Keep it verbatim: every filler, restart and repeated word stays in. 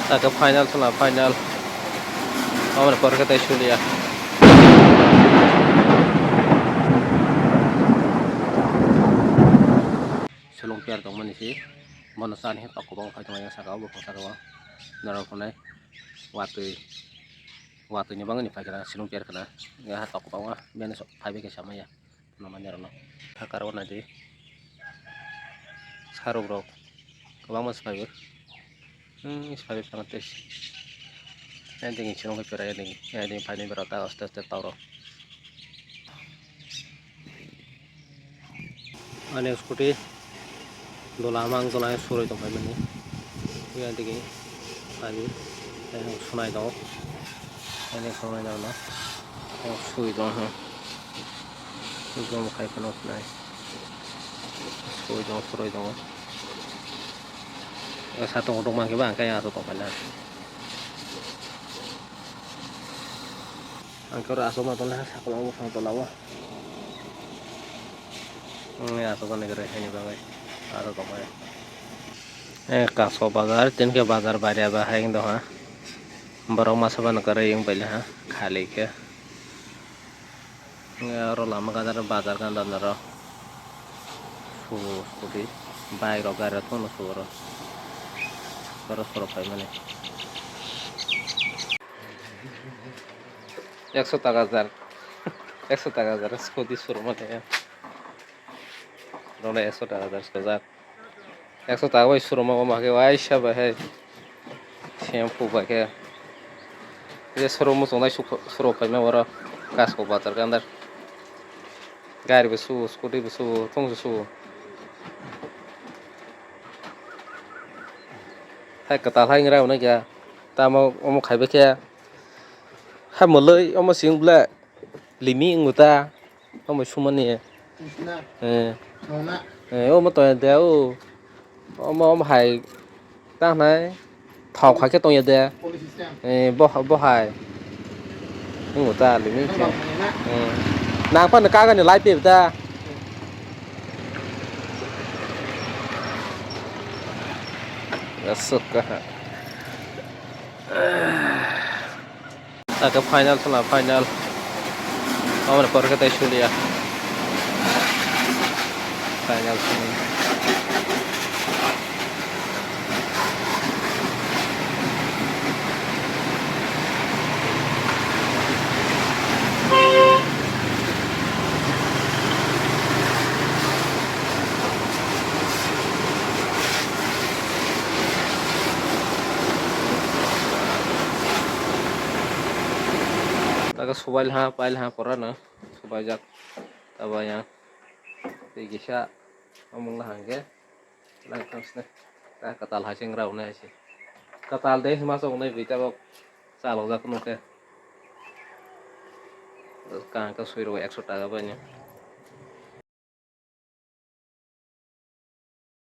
Taka final sala final. Amar pore khe tei suliya. Sulung piar tongmani si. Bono chani khe tok kwbang phai tongmani saka o buphang saka o. Norok hwnwi watwi, watwi ni bagwi ni phai khna sulung piar khna. Ya tok kwbang bini phai bai khe samaya. Namanya rok no. Hakar o nai di. Saruk rok. Kwbangma swpaiwi. Hmm, swpaiwi thango tei. Ending chwng khe pera ending. Ending phaini berok ta aste aste toro. Ani scooty. Dola mang dola suroi tong phaimani. Yang tigi tadi yang sunai tong. Ini sunai tong no. Yang sui tong ha. Sui tong khai phano sunai. Sui tong suroi tong. Satung tong mang khe bang kaya ato tong phaina. Ang khe oro aswk ma tongo, sakno bwskango tola o. Wng aswk ani kwrwi haini bagwi aro tongmani. Eh, kaso bazar, tini khe bazar baria ba hai wng tongha. Borok masa phano kwrwi wng paila ha, khali khe. Wng oro lama gana bazar gana oro. Su, scooty, bike rok, gari rok phano su oro. Oro sorok paimani. Ekso taka jar. Ekso taka jar, scooty showroom o tongya. Rwle ekso taka jar sojak. Ekso taka bai showroom o ma khe waisa bai hai. Shampoo bai khe. Je showroom o chongnai su-, showroom paima oro. Kasko bazar gandar. Gari bo su, scooty bo su, thung su. Hai kwtal hai wngrai hwnwi khe. Tamo omo khaibai khe. Ha mwlwi omo siyung bwle limi wngbo ta omo sumani. Wngkhe na? Eh. Nona? Eh, omo tongya de o. Omo, omo hai ta hnai thok hai khe tongya de. Police station. Eh, bo, bo hai. Wngbo ta limi khe. Nang bang manya na? Eh. Nang phano kagani lai pe ta. Aswk kaha. Taka final sala final. Amar pore khe tei suliya. Final simi. Taka subail ha, pail ha, pora no subaijak. Taba yang tei kisa omong la hangke. Lang thangsne. Ta katal hai sing rau nai si. Katal de hima sok nai bi tabok chalok jak no ke. Kang ka sui ro ekso taka bai ni.